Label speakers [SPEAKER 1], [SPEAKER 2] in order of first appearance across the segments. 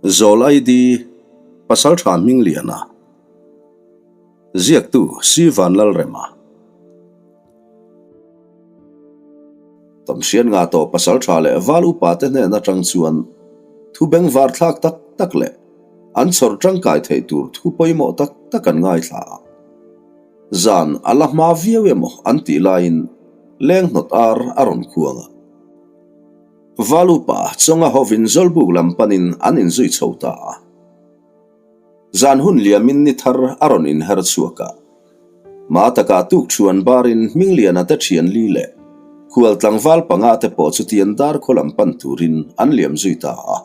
[SPEAKER 1] Zawl ID, Pasaltha Hmingliana, Ziaktu Si Vanlalrema. Tamhriat nga tawh Pasaltha leh Val upa te hnen atang chuan thu bengvar thlak tak tak leh an chhawr tangkai theih tur thu pawimawh tak tak an ngaithla a. Zan a la hma viau emaw an tih laiin leng hnawt ar a rawn khuang a. Valupa chawnga hovin Zawlbuk lam panin an inzui chho ta a. Zan hun liamin ni thar a rawn inher chhuak a. Mah takah tuk thuan barin Hmingliana te thian li leh khual tlangval panga te pawh chutian dar khaw lam pan turin an liam zui ta a.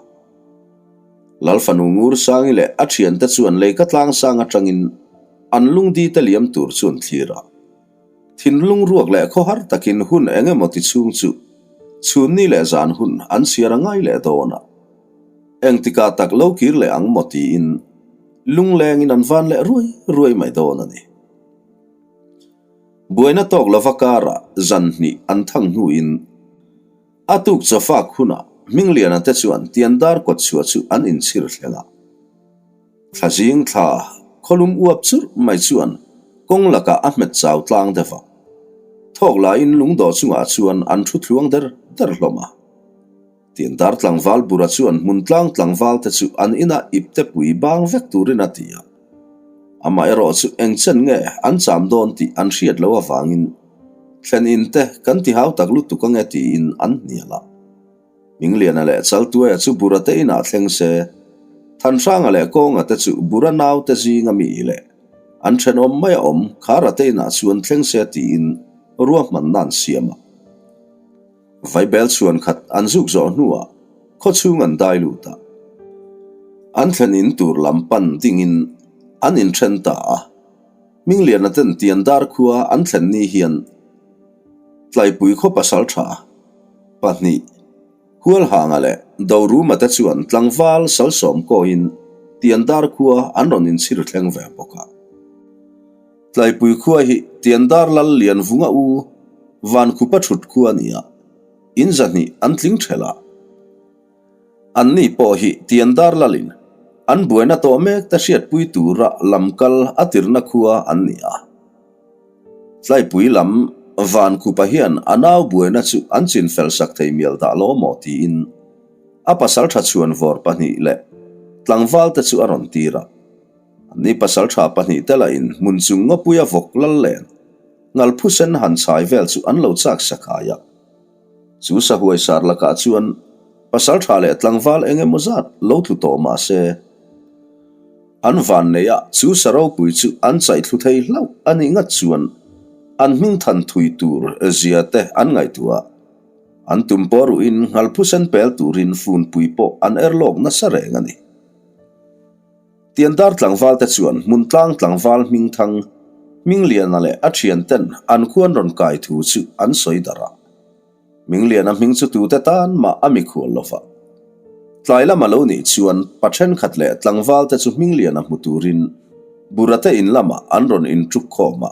[SPEAKER 1] Lal fanu Ngur Sangi leh a thiante chuan leika tlang sang atangin an lungdi te liam tur chu an thlir a. Thinlung ruak leh khawhar takin hun eng emaw ti chhung chu chhunni leh zan hun an chhiar a ngai leh dawn a. Engtikah tak lo kir leh ang maw tiin lunglengin an van leh ruai ruai mai dawn a ni. Buaina tawk lova karah zan hnih an thang hnuin a tuk chawfak hunah Hmingliana te chuan Tiandar kawtchhuah chu an inchhir thleng a. Thla zing thla khawlum uap churh mai chuan kawng lakah a hmet chau tlang deuh a. Thawk laiin lungdawh chungah chuan an thu thluang der der hlawm a. Tiandar tlangval bura chuan hmun tlang tlangval te chu an inah ipte pui bang vek turin a ti a. Amaherawh chu eng chen nge an cham dawn tih an hriat loh avangin thlen in te kan ti hau tak lutuk ange tiin an hnial a. Mingliana leh Chaltuaia chu Bura te inah thleng se, Thanhranga leh Kawnga te chu Bura naute zinga mi leh an thenawm mai a awm Khara te inah chuan thleng se tiin ruahmanna an siam a. Vaibel chhuan khat an zuk zawh hnuah khawchhung an dai lut a, an thlen in tur lam pan dingin an inthen ta a. Hmingliana ten Tiandar khua an thlen ni hian Tlaipui khaw pasal tha 2, Hualhanga leh Doruma te chuan tlangval salsawm kawiin Tiandar khua an rawn inchhir thleng ve bawk a. Tlaipui khua hi Tiandar lal Lianvunga u Vankhupa thut khua a ni a, in zahnih an tling thelh a. Anni pawh hi Tiandar lalin an buaina tawh mek te hriatpui tura lamkal a tirna khua an ni a. Tlaipui lam Vankhupa hian a nau buaina chu an chin fel sak thei mial dah lo maw tiin a pasaltha chhuanvawr 2 leh tlangval te chu a rawn tir a. Anni pasaltha 2 te lahin hmun chung ngawpuia vawk lal len ngalphusen han chhai vel chu an lo chak sakai a. Chu sahuai sar lakah chuan pasaltha leh tlangval eng emaw zat lo tlu tawh mah se, an van nei a chu sa ropui chu an chaih thlu thei hlauh a nih ngat chuan an hming than thui tur zia te an ngaihtuah a. An tum pawh ruhin nghalphusen pel turin funpui pawh an er lawk nasa reng a ni. Tiandar tlangval te chuan hmuntlang tlangval hmingthang Hmingliana leh a thianten an khuan rawn kai thu chu an sawi darh a. Hmingliana hming chu tute tan mah a mikhual lo va. Tlai lama lo nih chuan pa thenkhat leh tlangval te chu Hmingliana hmu turin Burate in lamah an rawn intruk khawm a.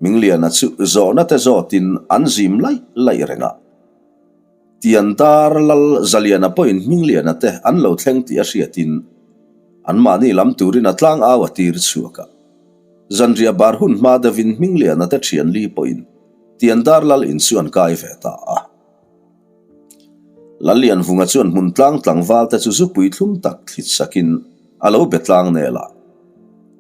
[SPEAKER 1] Hmingliana chu zawhna te zawtin an zim laih laih reng a. Tiandar Lal Zaliana pawhin Hmingliana te an lo thleng tih a hriatin anmahni lam turin a tlang au a tir chhuak a. Zanriah bar hun hma deuhin Hmingliana te thian li pawhin Tiandar Lal in chu an kai ve ta a. Lallianvunga chuan hmun tlang tlangval te chu zupui thlum tak thlit sakin a lo be tlang nel a.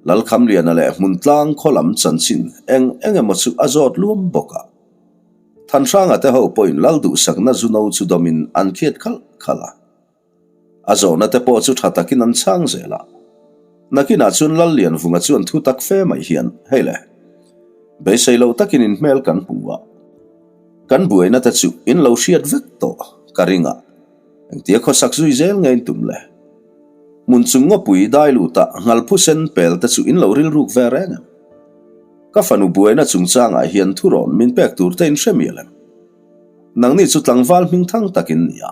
[SPEAKER 1] Lalkhamliana leh hmun tlang khaw lam chanchin eng eng emaw chu a zawt luam bawk a. Thanhranga te ho pawhin lal duhsakna zu no chu dawmin an khiat khalh khalh a. A zawhna te pawh chu tha takin an chhang zel a. Nakinah chuan Lal Lianvunga chuan thu tak fe mai hian, Hei le, beisei lo takin in hmel kan hmu a, kan buaina te chu in lo hriat vek tawh ka ring a, engtia khawsak zui zel nge in tum le? Hmun chung ngawpui dai luta ngalphu sen pel te chu in lo rilruk ve reng em? Ka fanu buaina chungchangah hian thurawn min pek tur te in hre mial em? Nangni chu tlangval hming thang tak in ni a,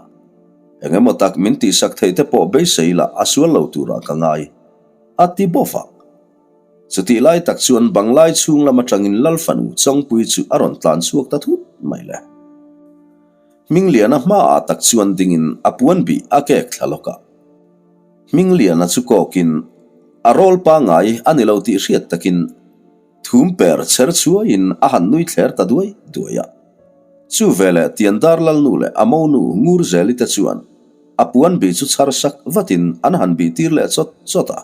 [SPEAKER 1] eng emaw tak min tihsak theih te pawh beisei lah a sual lo turah ka ngai, a ti bawk a. Chutih lai tak chuan banglai chhung lam atangin Lal fanu Chawngpui chu a rawn tlan chhuak ta thut mai le. Hmingliana hmaah tak chuan dingin a puan bih a kek thla lawk a. Hmingliana chu kawkin a rawl pangngai a ni lo tih hriat takin thum per chher chhuaiin a han nui thler ta duai duai a. Chu veleh Tiandar Lalnu leh a monu Ngurzeli te chuan a puan bih chu chhar sak vatin an han bih tir leh chawt chawt a.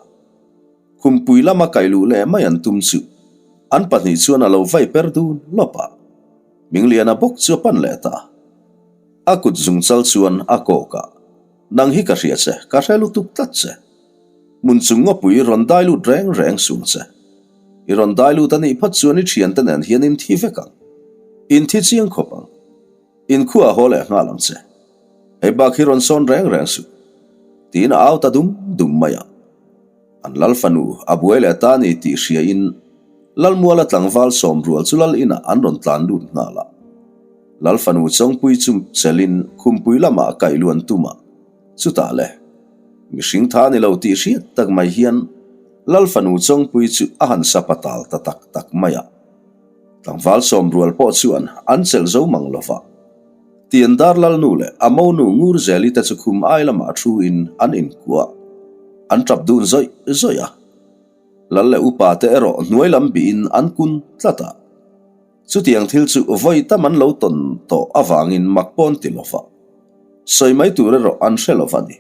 [SPEAKER 1] Khumpui lama kaih luh leh mai an tum chu an pahnih chuan a lo vai per dun lawp a. Hmingliana bawk chu a pan leh ta. A kut zungchal chuan a kawk a. Nang hi ka hria che, ka hre lutuk tlat che. Hmun chung ngawpui rawn dai lut reng reng sung che. I rawn dai lut a nih phawt chuan i thiante nen hian in thi vek ang. In thi chiang khawp ang. In khuah a haw leh nghal ang che. Hei bak hi rawn sawn reng reng suh. Tiin a au ta dum dum mai a. An lal fanu a buai leh ta ni tih hria in Lalmuala tlangval sawmrual chu lal inah an rawn tlan lut nghal a. Lal fanu Chawngpui chu chelin khumpui lamah a kaih luan tum a, chutah le, mihring tha ni lo tih hriat tak mai hian Lal fanu Chawngpui chu a han sa patal ta tak tak mai a. Tlangval sawmrual pawh chuan an chelh zo mang lo va. Tiandar Lalnu leh a monu Ngurzeli te chu khum ai lamah thu in an inkuah an tap dun zawih zawih a. Lal leh upa te erawh hnuai lam bihin an kun tlat a. Chutiang thil chu vawi tam an lo tawn tawh avangin mak pawn ti lo va. Sawi mai tur erawh an hre lo va ni.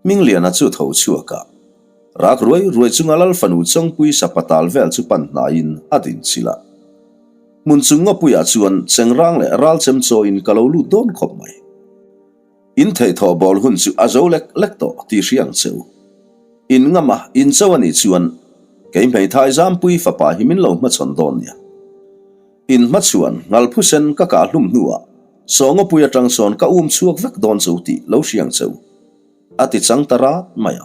[SPEAKER 1] Hmingliana chu tho chhuak a. Rak ruai ruai chunga Lal fanu Chawngpui sapatal vel chu pan hnaiin a din chilh a. Hmun chung ngawpuiah chuan chengrang leh ral chem chawiin ka lo lut dawn khawp mai. In theihthawh bawl hun chu a zo lek lek tawh tih hria ang che u. In ngam a, in cho a nih chuan kei hmeithai Zampui fapa hi min lo hmachhawn dawn nia. In hmachhuan Ngalphusen ka kah hlum hnuah saw ngawpui atang sawn ka um chhuak vek dawn che u tih lo hria ang che u. A ti chang ta rat mai a.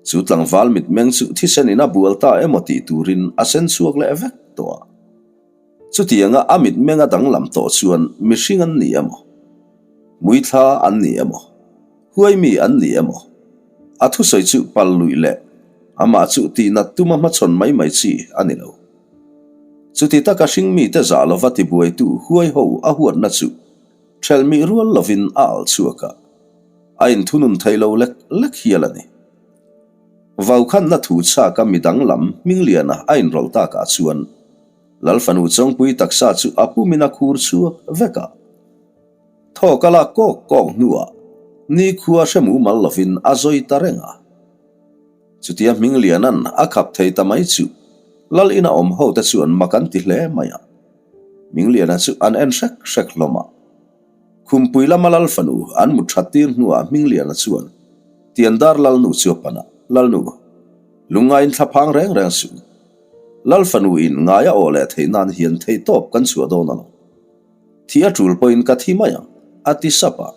[SPEAKER 1] Chu tlangval mitmeng chu thisen in a bual ta emaw tih turin a sen chhuak leh vek tawh a. Chutianga a mitmeng a danglam tawh chuan mihring an ni emaw, muithla an ni emaw, huaimi an ni emaw, a thusawi chu pal luih leh amah chu tihnat tuma hmachhawn mai mai chi a ni lo. Chuti taka hringmite zah lova tibuaitu huai ho a huatna chu ṭhelhmih rual lovin a alh chhuak a. A inthunun thei lo lek lek hial a ni. Vaukhanna thu chhaka mi danglam Hmingliana a inrawlh takah chuan Lal fanu Chawngpui taksa chu a pumin a khur chhuak vek a. Thawk a lak kawk kawk hnuah nikhua hre mumal lovin a zawi ta reng a. Chutia Hmingliana'n a khap thei ta mai chu Lal ina awm hote chuan mak an ti hle mai a. Hmingliana chu an en hrek hrek hlawm a. Khumpui lama Lal fanu an mut that tir hnuah Hmingliana chuan Tiandar Lalnu chu a pan a, Lalnu, lungngaiin thla phang reng reng suh. Lal fanu in ngai a awh leh theih nan hian theihtawp kan chhuah dawn alawm. Thi a tul pawhin ka thi mai ang, a ti sap a.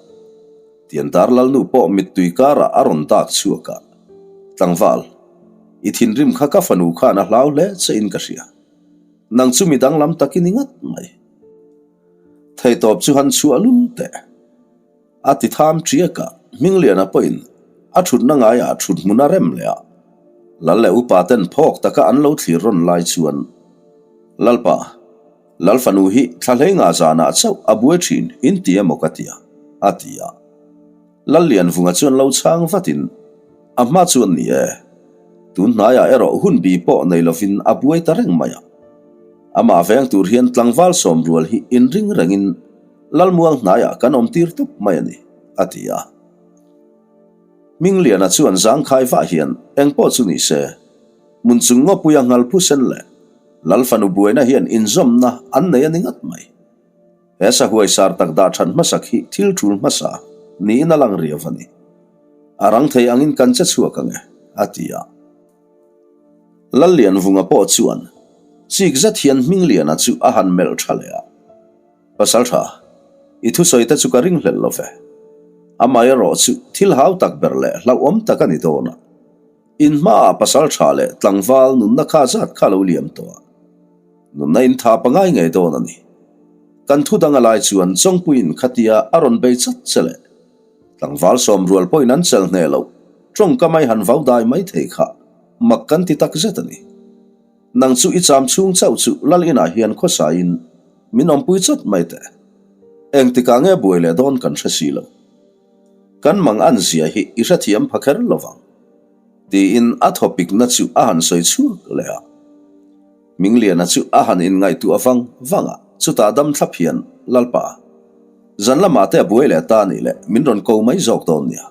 [SPEAKER 1] Tiandar Lalnu pawh mittui karah a rawn dak chhuak a, Tlangval, i thinrim kha ka fanu khan a hlau hle che in ka hria. Nang chu mi danglam tak i ni ngat mai. Theihtawp chu han chhuah lul teh. A ti tham ṭiak a, Hmingliana pawhin a ṭhutna ngaiah ṭhut hmun a rem leh a. Lal leh upa ten phawk taka an lo thlir rawn lai chuan, Lalpa, Lal fanu hi thla hlei nga zanah chauh a buai ṭhin in ti emaw ka tia, a ti a. Lal Lianvunga chuan lo chhang vatin, A hma chuan ni e. Tun hnaiah erawh hunbi pawh nei lovin a buai ta reng mai a. Amah veng tur hian tlangval sawmrual hi inring rengin Lalmuang hnaiah kan awm tir tawp mai a ni, a ti a. Hmingliana chuan zangkhai vah hian engpawh chu ni se, hmun chung ngawpuia ngalphusen leh Lal fanu buaina hian inzawmna an nei a ni ngat mai. He sahuai sar tak dah that hmasak hi thil tul hmasa niin a lang riau a ni. A rang thei angin kan che chhuak ang e, a ti a. Lallianvunga pawh chuan chik zet hian Hmingliana chu a han melh tha leh a. Pasal tha, i thusawi te chu ka ringhlelh lo ve. Amaherawh chu thil hau tak ber leh hlauhawm tak a ni dawn a. In hmaah pasal tha leh tlangval nunna kha zat kha lo liam tawh a, nunna in tha pangai ngei dawn a ni. Kan thu dang a lai chuan Chawngpuiin khatia a rawn bei chat che leh tlangval sawmrual pawhin an chel hneh loh tawngka mai han vau dai mai thei kha mak kan ti tak zet a ni. Nang chu i cham chhung chauh chu Lal inah hian khawsaiin min awmpui chawt mai teh. Engtikah nge buai leh dawn kan hre si lo. Kan mang an zia hi i hrethiam pha kher lo vang, tiin a thawpikna chu a han sawi chhuak leh a. Mingliana chu a han inngaihtuah vang vang a, chutah dam thlap hian, Lalpa, zan lamah te a buai leh ta nih leh min rawn ko mai zawk dawn nia.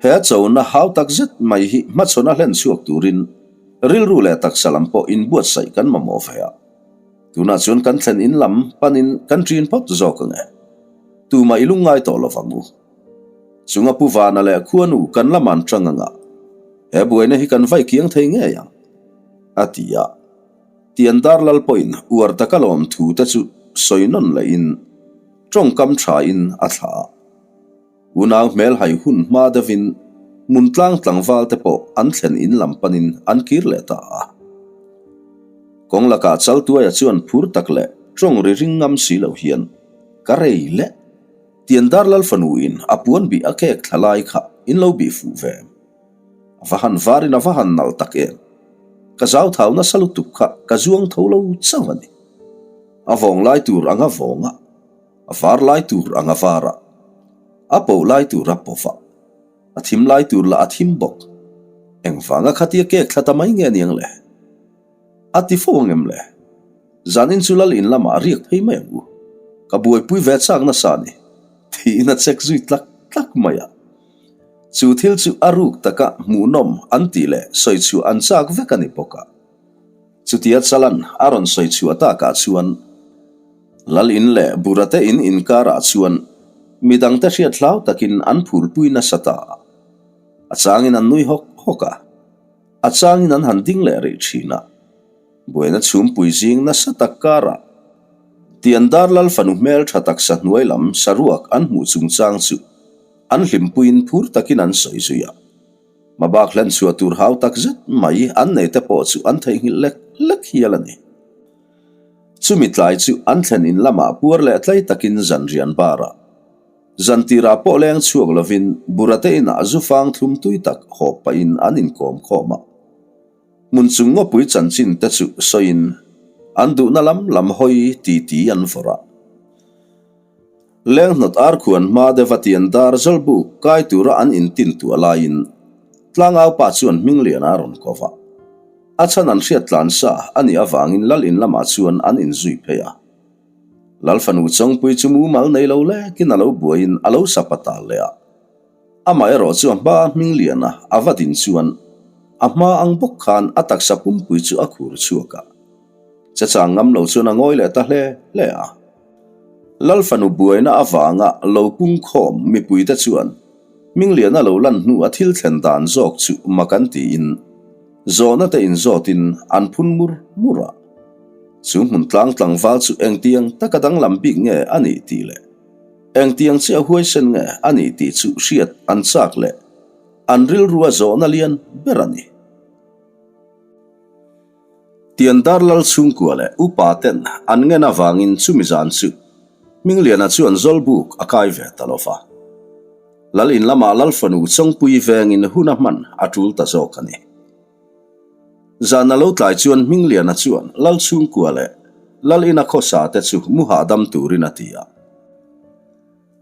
[SPEAKER 1] He a chona hau tak zet mai hi hmachhawn a hlen chhuak turin rilru leh taksa lam pawh inbuatsaih kan mamawh ve a. Tunah chuan kan thlen in lam panin kan ṭin phawt zawk ang e. Tumah i lungngai tawh lo vang u. Chunga Pu Vana leh Khuanu kan lam an ṭang anga he buaina hi kan vai kiang thei ngei ang, a ti a. Tiandar lal pawhin uar taka lawm thu te chu sawi nawn lehin ṭawngkam ṭhain a thlah a. Unau hmel hai hun hma deuhin Hmuntlang tlangval te pawh an thlen in lam panin an kir leh ta a. Kawng lakah Chaltuaia chuan phur tak leh tawng ri ring ngam si lo hian, Ka rei le, Tiandar Lal fanu in a puan bih a kek thla lai kha in lo bih fuh ve em? A va han varin a va han nalh tak em? Ka zau thau nasa lutuk kha ka zuang tho lo chauh a ni. A vawng lai tur anga vawng a. A var lai tur ang a var a, a poh lai tur a pawh a, a thim lai tur lah a thim bawk. Engvanga khatia kek thla ta mai nge aniang le? A ti fo ang em le? Zanin chu lal in lamah a riak phei mai ang u. Ka buaipui ve chak nasa a ni, tiin a check zui tlak tlak mai a. Chu thil chu a ruk taka hmuhnawm an tih leh sawi chhuah an chak vek a ni bawk a. Chutia Chalan a rawn sawi chhuah takah chuan Lal in leh Burate in inkarah chuan midangte hriat hlau takin an phurpui nasa ta a. A changin an nui hawk hawk a, a changin an han ding leh rih thin a. Buaina chhumpui zing nasa tak karah Tiandar Lal fanu hmel tha taksa hnuai lam saruak an hmuh chungchang chu an hlimpuiin phur takin an sawi zui a. Hmabak hlen chhuah tur hau tak zet mai an nei te pawh chu an theihnghilh lek lek hial a ni. Chumi tlai chu an thlen in lamah puar leh tlai takin zan rian barah zan tirah pawh leng chhuak lovin Burate inah zufang thlum tui tak hawp pahin an inkawm khawm a. Hmun chung ngawpui chanchin te chu sawiin an duhna lam lam hawi titi an vawrh a. Lenghnawt ar khuan hma deuha tian dar zawlbuk kai tura an intin tuah laiin tlangau pa chuan Hmingliana a rawn ko va. A chhan an hriat tlan sa a nih avangin lal in lamah chuan an inzui phei a. Lal fanu Chawngpui chu mumal nei lo lekin a lo buaiin a lo sapa tal leh a. Amah erawh chu a hma Hmingliana a va din chuan a hma ang bawk khan a taksa pumpui chu a khur chhuak a. Che chang ngam lo chuan a ngawi leh ta hle hle a. Lal fanu buaina avanga lo pungkhawm mipuite chuan Hmingliana lo lan hnu a thil thlen dan zawk chu mak an tiin zawhna te inzawtin an phun mur mur a. Chu hmun tlang tlangval chu engtiang taka danglam bik nge a nih tih leh engtiang chiah huaisen nge a nih tih chu hriat an chak leh an rilrua zawhna lian ber a ni. Tiandar Lal chhungkua leh upa ten an ngen avangin chumi zan chu Hmingliana chuan Zawlbuk a kai ve ta lo va. Lal in lamah Lal fanu Chawngpui vengin hun a hman a tul ta zawk a ni. Zan a lo tlai chuan Hmingliana chuan Lal chhungkua leh Lal ina khawsa te chu mu hahdam turin a ti a.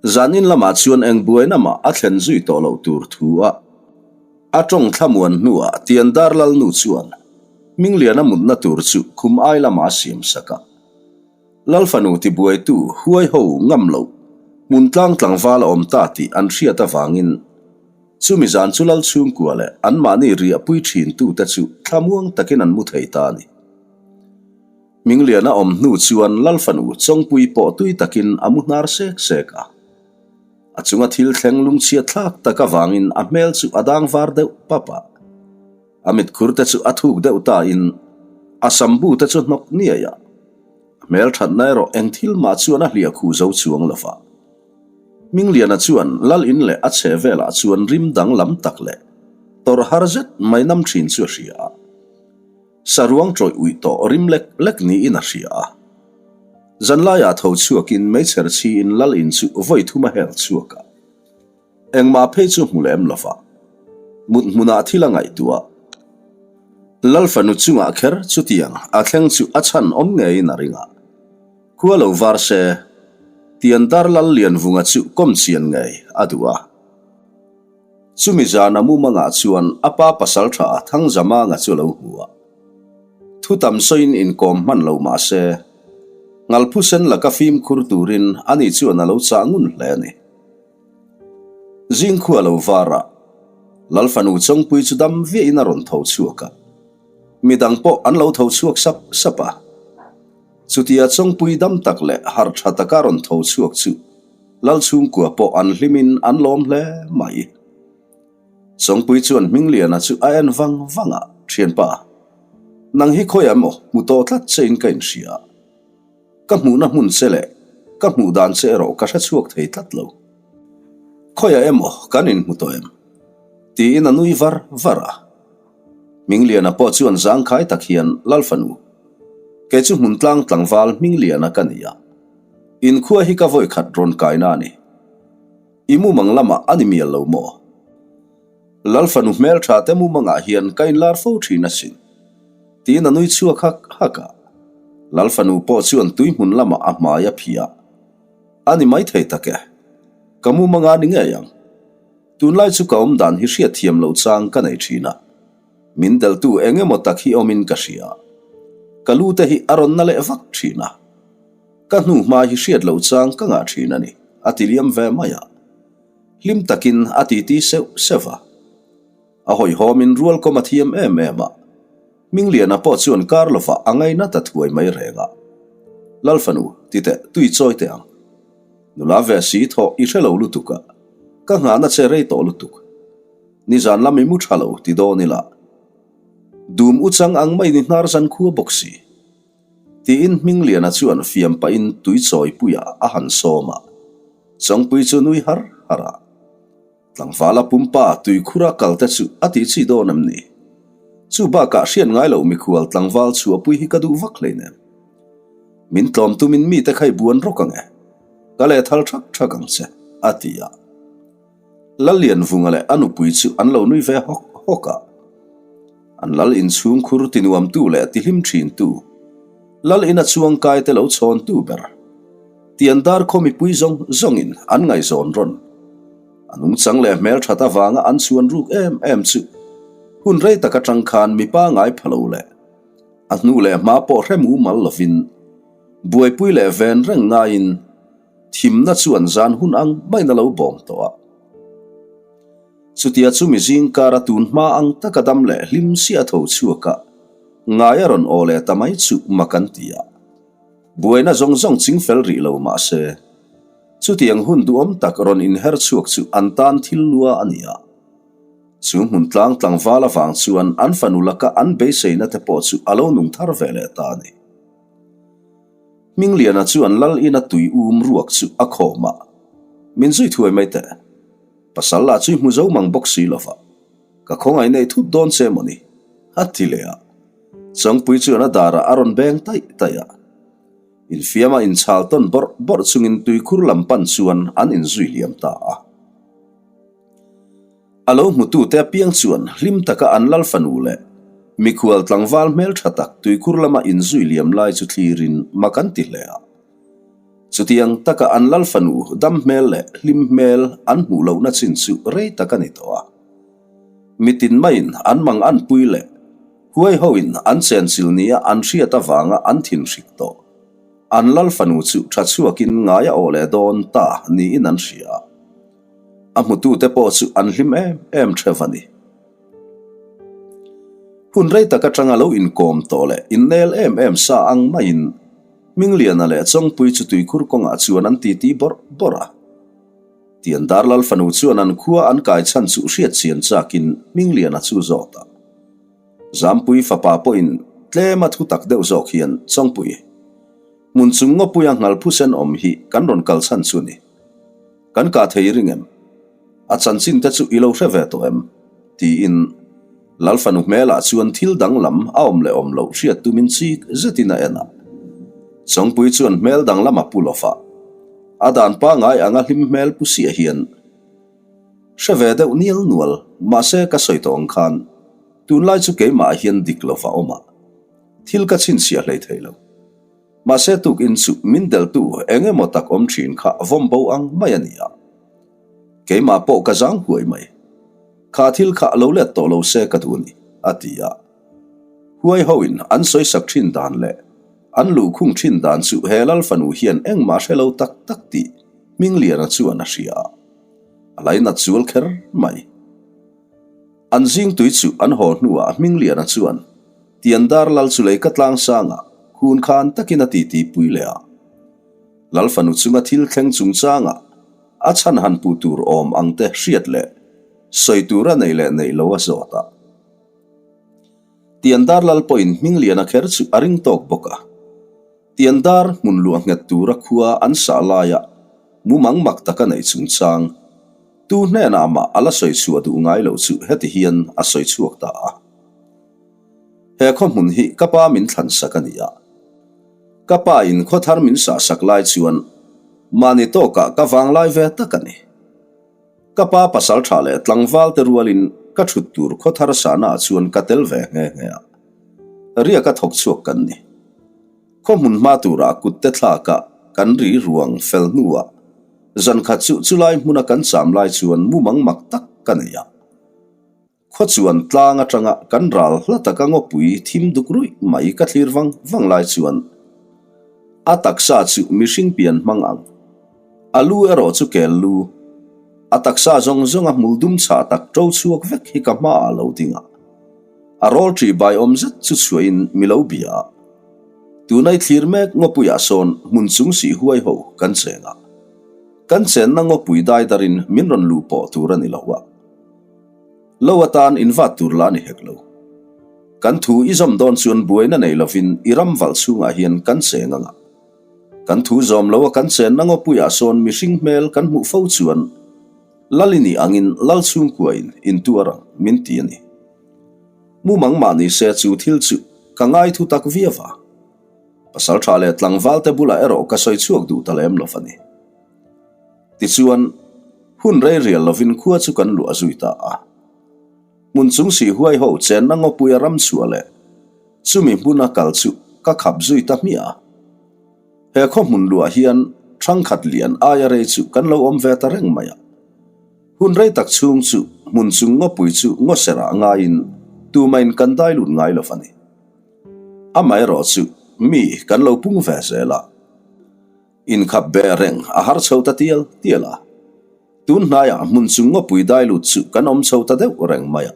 [SPEAKER 1] Zanin lamah chuan eng buaina mah a thlen zui tawh loh tur thu a a tawng thlamuan hnuah Tiandar Lalnu chuan Hmingliana mutna tur chu khum ai lamah a siam sak a. Lalfanu tibuaitu huai ho ngam loh hmun tlang tlangval a awm ta tih an hriat avangin chumi zan chu Lal chhungkua leh anmahni riahpui thintute chu thlamuang takin an mu thei ta a ni. Hmingliana awm hnu chuan Lalfanu Chawngpui pawh tui takin a mu hnar sek sek a. A chunga thil thleng lungchhia thlak tak avangin a hmel chu a dang var deuh pap a. A mitkhur te chu a thuk deuh tain a sambu te chu hnawk niai a. A hmel thatna erawh eng thil mah chuan a hliah khuh zo chuang lo va. Hmingliana chuan Lal in leh a chhe velah chuan rim danglam tak leh tawrh har zet mai nam thin chu a hria a. Saruang tawih uih tawh rim lek lek niin a hria a. Zanlaiah tho chhuakin meichher chhiin lal in chu vawi thum a hel chhuak a. Engmah phei chu hmu lem lo va. Mut hmunah thil a ngaihtuah. Lal fanu chungah kher chutiang a thleng chu a chhan awm ngeiin a ring a. Khua lo var se. Tiandar Lal Lianvunga chu kawm chian ngei a duh a. Chumi zana mumangah chuan a pa pasal tha Thangzamanga chu a lo hmu a. Thu tam sawiin inkawm hman lo mah se, Ngalphusen laka fimkhur turin ani chuan a lo chah ngun hle a ni. Zingkhua lo var a, Lal fanu Chawngpui chu dam viahin a rawn tho chhuak a. Midang pawh an lo tho chhuak sap sap a. Chutia Chawngpui dam tak leh harh tha taka rawn tho chhuak chu Lal chhungkua pawh an hlimin an lawm hle mai. Chawngpui chuan Hmingliana chu a en vang vang a, Thianpa, nang hi khawiah emaw hmu tawh tlat chein ka inhria. Ka hmuhna hmun che leh ka hmuh dan che erawh ka hre chhuak thei tlat lo. Khawiah emaw kan inhmu tawh em? Tiin a nui var var a. Hmingliana pawh chuan zangkhai tak hian, Lal fanu, kei chu hmun tlang tlangval Hmingliana ka ni a. Inkhua hi ka vawikhat rawn kaina a ni. I mumang lamah a ni mial lo maw? Lal fanu hmeltha te mumangah hian ka inlar fo thin asin. Tiin a nui chhuak hak hak a. Lal fanu pawh chuan tui hmun lamah a hmai a phih a. A ni maithei tak e. Ka mumanga ni ngei ang. Tunlai chu ka awm dan hi hriatthiam loh chang ka nei thin a. Min deltu eng emaw tak hi awmin ka hria. Ka lu te hi a rawn na leh vak thin a. Ka hnu hma hi hriat loh chang ka ngah thin a ni, a ti liam ve mai a. Hlim takin a titi seuh seuh a. A hawihhawmin rualkawm a thiam em em a. Hmingliana pawh chuan kar lovah a ngaina ta thuai mai reng a. Lal fanu, ti teh, tui chawi teh ang. Nula ve si thawh i hre lo lutuk a, ka nghahna che rei tawh lutuk. Nizan lam i mu tha lo ti dawn ila. Dum u chang ang mai ni hnar zan khua bawk si. Tiin Hmingliana chuan fiam pahin tui chawi puiah a han sawm a. Chawngpui chu nui har har a. Tlangvala pumpa tuikhura kal te chu a tih chi dawn em ni? Chu bakah hriat ngai loh mikhual tlangval chhuahpui hi ka duh vak hleinem. Min tlawm tumin mite kha i buan rawk ang e. Ka leh thal thak thak ang che, a ti a. Lallianvunga leh a nupui chu an lo nui ve hawk hawk a. An lal inchhung khur tinuamtu leh tihlim thintu, lal ina chuangkai te lo chhawntu ber, Tiandar khaw mipui zawng zawngin an ngaihzawn rawn. A nungchang leh hmelthat avanga an chhuan ruk em em chu hun rei tak atang khan mipa ngai pha lo leh a hnu leh hma pawh hre mumal lovin buaipui leh ven reng ngaiin Thimna chuan zan hun ang maiin a lo bawm tawh a. Chutia chumi zingkara tun hma ang taka dam leh hlim si a tho chhuak a, ngai a rawn aw leh ta mai chu mak an ti a. Buaina zawng zawng ching fel rih lo mah se, chutiang hun duhawm tak rawn inher chhuak chu an tan thil lua a ni a. Chu hmun tlang tlangval avang chuan an fanu laka an beiseina te pawh chu a lo nung thar ve leh ta a ni. Hmingliana chuan Lal ina tui um ruak chu a khawm a, Min zui thuai mai teh. Pasal lah chu i hmu zo mang bawk si lova, ka khawngaih nei thut dawn che maw ni? a ti leh a. Chawngpui chuan a darah a rawn beng taih taih a. Infiama inchhal tawn bawrh bawrh chungin tuikhur lam pan chuan an inzui liam ta a. A lo hmutute apiang chuan hlim taka an lal fanu leh mikhual tlangval hmeltha tak tuikhur lama inzui liam lai chu thlirin mak an ti hle a. Chutiang taka an lal fanu dam hmel leh hlim hmel an hmuh lohna chin chu rei tak a ni tawh a. Mitin maiin an mang anpui leh huai hoin an chenchilh nia an hriat avanga an thinhrik tawh. An lal fanu chu tha chhuakin ngai a awh leh dawn ta niin an hria a. A hmutute pawh chu an hlim em em theuh a ni. Hun rei tak atanga lo inkawm tawh leh innel em em sa ang maiin Hmingliana leh Chawngpui chu tuikhur kawngah chuan an titi bawrh bawrh a. Tiandar Lal fanu chuan an khua an kai chhan chu hriat chian chakin Hmingliana chu zawt a. Zampui fapa pawhin tlema thu tak deuh zawk hian Chawngpui, hmun chung ngawpuia ngalphusen awm hi kan rawn kal chhan chu ni. Kan kah thei ring em? A chanchin te chu i lo hre ve tawh em? Tiin Lal fanu hmelah chuan thil danglam a awm leh awm loh hriat tumin chik zetin a en a. Chawngpui chuan hmel danglam a pu lova, a dan pangai anga hlim hmel pu siah hian hre ve deuh nial nual, mahse ka sawi tawh ang khan tunlai chu keimah hian dik lova awm a, thil ka chhinchhiah hlei thei lo. Mahse tukin chu min deltu eng emaw tak awm thin kha vawm bo ang mai a ni a. Keimah pawh ka zang huai mai. Kha thil kha lo let tawh lo se ka duh a ni, a ti a. Huai hoin an sawisak thin dan leh an luhkhung thin dan chu he Lal fanu hian engmah hre lo tak tak tih Hmingliana chuan a hria a. A lainat zual kher mai. An zing tui chu an haw hnuah Hmingliana chuan Tiandar Lal chu lei ka tlang sangah khun khan takin a titi pui leh a. Lal fanu chunga thil thleng chungchangah a chhan han puh tur awm ang te hriat leh sawi tur a nei leh neih lo a zawt a. Tiandar Lal pawhin Hmingliana kher chu a ring tawk bawk a. Tiandar hmun luah nghet tura khua an sah laia mumang mak tak a neih chungchang tu hnenah mah a la sawi chhuah duh ngai lo chu heti hian a sawi chhuak ta a. He khaw hmun hi ka pa min thlan sak a ni a. Ka pa in khaw thar min sah sak lai chuan mahni tawkah ka vanglai ve tak a ni. Ka pa pasal tha leh tlangval te rualin ka thut tur khaw thar sahna ah chuan ka tel ve nghe nghe a. Riaka thawk chhuak kan ni. Khaw hmun hma turah kut te thlaka kan ri ruang fel hnuah zan khat chu chulai hmuna kan cham lai chuan mumang mak tak ka nei a. Khaw chuan tlang atanga kan ral hla taka ngawpui thim duk ruih mai ka thlir vang vang lai chuan a taksa chu mihring pian hmang ang. A lu erawh chu kel lu. A taksa zawng zawnga hmul dum chhah tak ṭo chhuak vek hi ka hmaah lo ding a. A rawl ṭih bai awm zet chu chhuahin mi lo bia a. Tunai thlir mek ngawpuiah sawn hmun chung sih huai ho kan cheng a. Kan chenna ngawpui dai darin min rawn luh pawh tur a ni lo a. Lo atan invat tur la ni hek lo. Kan thu i zawm dawn chuan buaina nei lovin i ram valh chhungah hian kan cheng ang a. Kan thu zawm lo a kan chenna ngawpuiah sawn mihring hmel kan hmuh fo chuan Lal i nih angin Lal chhungkuain intuar ang min ti a ni. Mumang mah ni se chu thil chu ka ngai thu tak viau a. Pasal tha leh tlangval te bulah erawh ka sawi chhuak duh ta lem lo a ni. Tichuan, hun rei rial lovin khua chu kan luah zui ta a. Hmun chung sih huai ho chenna ngawpuia ram chhuah leh chumi hmuna kal chu ka khap zui ta hmiah a. He khaw hmun luah hian ṭhangkhat lian aia rei chu kan lo awm ve ta reng mai a. Hun rei tak chhung chu hmun chung ngawpui chu ngawserah ngaiin tumain kan dai lut ngai lo a ni. Amaherawh chu mi kan lo pung ve zel a. Inkhap be reng a har chho ta tial tial a. Tun hnaiah hmun chung ngawpui dai lut chu kan awm chho ta deuh reng mai a.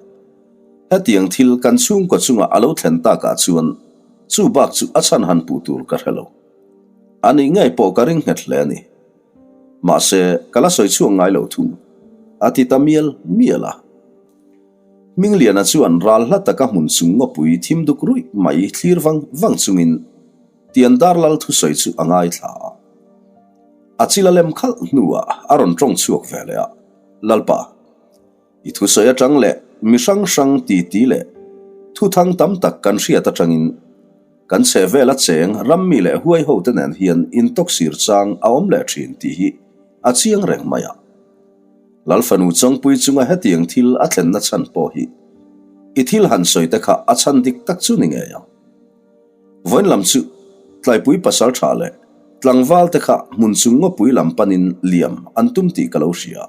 [SPEAKER 1] Hetiang thil kan chhungkaw chungah a lo thlen takah chuan chu bak chu a chhan han puh tur ka hre lo. A nih ngei pawh ka ring nghet hle a ni. Mahse, ka la sawi chhuak ngai lo thung. A ti ta mial mial a. Hmingliana chuan ral hla taka hmun chung ngawpui thim duk ruih mai thlir vang vang chungin Tiandar Lal thusawi chu a ngaithla a. A chil a lem khalh hnuah a rawn tawng chhuak ve leh a, Lalpa, i thusawi atang leh mi hrang hrang titi leh thuthang tam tak kan hriat atangin kan chhehvela cheng rammi leh huai hote nen hian intawksir chang a awm leh thin tih hi a chiang reng mai a. Lal fanu Chawngpui chunga hetiang thil a thlenna chhan pawh hi i thil han sawi te kha a chhan dik tak chu ni ngei ang. Vawiin lam chu Tlaipui pasal tha leh tlangval te kha hmun chung ngawpui lam panin liam an tum tih ka lo hria.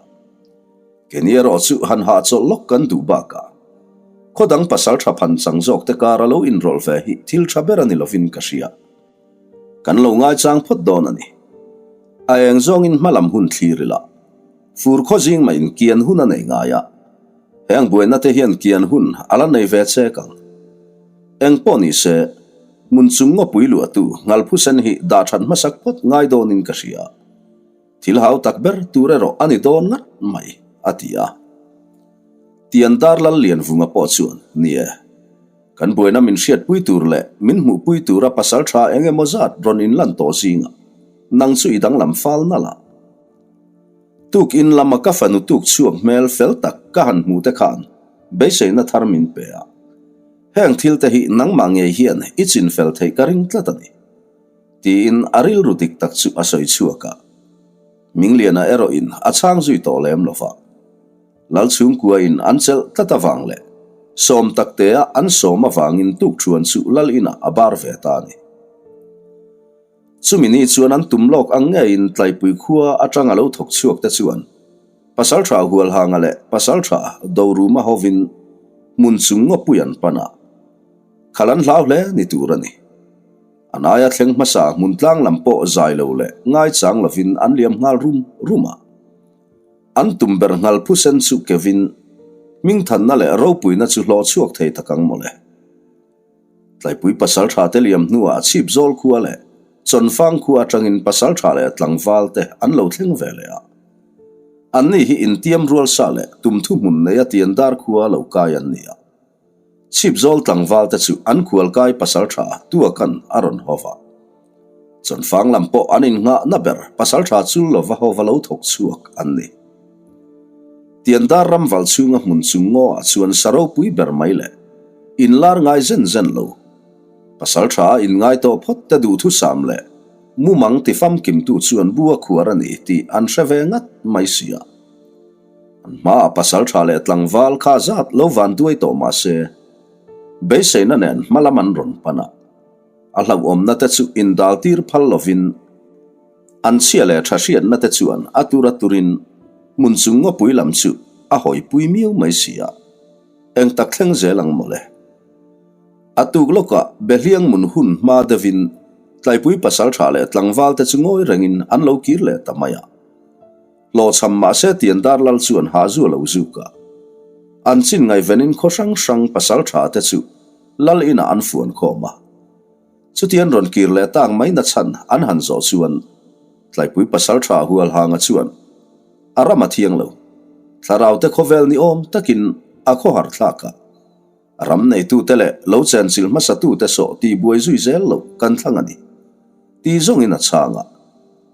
[SPEAKER 1] Keini erawh chu han hahchawlh lawk kan duh bakah khaw dang pasal tha phan chang zawk te kara lo inrawlh ve hi thil tha ber a ni lovin ka hria. Kan lo ngaichang phawt dawn a ni. A eng zawngin hma lam hun thlir ila. Fur khaw zing maiin kian hun a nei ngai a, heng buaina te hian kian hun a la nei ve chek ang. Eng pawh ni se, hmun chung ngawpui luahtu Ngalphusen hi dah that hmasak phawt ngai dawnin ka hria. Thil hau tak ber tur erawh a ni dawn ngat mai, a ti a. Tiandar Lallianvunga pawh chuan, Ni e. Kan buaina min hriatpui tur leh min hmuhpui tura pasal tha eng emaw zat rawn inlan tawh zingah nang chu i danglam fal nalh a. Tukin lama ka fanu tuk chhuak hmel fel tak ka han hmuh te khan beiseina thar min pe a. Heng thil te hi nangmah ngei hian i chin fel theih ka ring tlat a ni. Tiin a rilru dik tak chu a sawi chhuak a. Mingliana erawhin a chhang zui tawh lem lo va. Lal chhungkuain an chelh tlat avang leh sawm taktea an sawm avangin tuk thuan chu Lal inah a bar ve ta a ni. Chumi ni chuan an tum lawk ang ngeiin Tlaipui khua atanga lo thawk chhuak te chuan Pasaltha Hualhanga leh Pasaltha Doruma hovin hmun chung ngawpui an pan a, khal an hlau hle ni tur a ni. An aia thleng hmasa hmun tlang lam pawh zai lo leh ngaichang lovin an liam nghal rum rum a. An tum ber nghal phusen chu kevin hmingthanna leh ropuina chu hlawh chhuak thei tak ang mawle. Tlaipui pasaltha te liam hnuah Chhipzawl khua leh Chawnfang khua atangin pasaltha leh tlangval te an lo thleng ve leh a. Anni hi intiam rual sa leh tum thuhmun neia Tiandar khua lo kai an ni a. Chhipzawl tlangval te chu an khualkai pasaltha Tuakan a rawn haw va. Chawnfang lam pawh an innghahna ber pasaltha chul lova haw va lo thawk chhuak an ni. Tiandar ram val chhunga hmun chung ngaw ah chuan sa ropui ber mai leh inlar ngai zen zen lo. Pasaltha a inngai tawh phawt te duhthusam leh mumang ti famkimtu chuan bu a khuar a ni tih an hre ve ngat mai si a. An hmaah pasaltha leh tlangval kha zat lo van duai tawh mah se, beiseina nen hma lam an rawn pan a. A hlauhawmna te chu indal tir phal lovin an chhia leh tha hriatna te chuan a tur a turin hmun chung ngawpui lam chu a hawipui miau mai si a. Eng tak thleng zel ang mawle. A tuk lawkah Behliang mun hun hma deuhin Tlaipui pasaltha leh tlangval te chu ngawi rengin an lo kir leh ta mai a. Hlawhchham mahse Tiandar lal chuan hah zu a lo zuk a. An chin ngaihvenin khaw hrang hrang pasaltha te chu lal inah an fuan khawm a. Chutian rawn kir leh tak mai na chhan an han zawh chuan Tlaipui pasaltha Hualhanga chuan a ram a thiang lo. Thlarau te khawvel ni awm takin a khawhar thlak a. Ram neitute leh lo chenchilh hmasatute sawh tih buai zui zel loh kan thlang a ni. Ti zawngin a chhang a.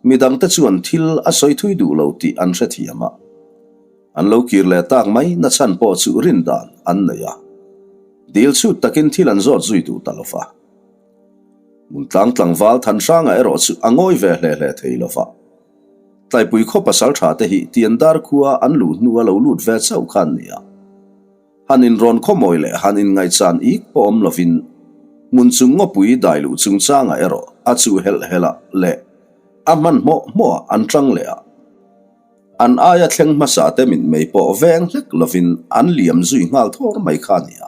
[SPEAKER 1] Midangte chuan thil a sawi thui duh lo tih an hrethiam a. An lo kir leh tak mai na chhan pawh chu rin dan an nei a. Dil chhut takin thil an zawt zui duh ta lo va. Hmuntlang tlangval Thanhranga erawh chu a ngawi ve hle hle thei lo va. Tlaipui khaw pasal tha te hi Tiandar khua an luh hnu a lo lut ve chauh kha an ni a. Han inrawn khawmawi leh han inngaihchan ik pawh awm lovin hmun chung ngawpui dai luh chungchangah erawh a chuh helh helh a leh a hmanhmawh hmawh ah an tang leh a. An aia thleng hmasa te mitmei pawh veng hlek lovin an liam zui nghal thawr mai kha a ni a.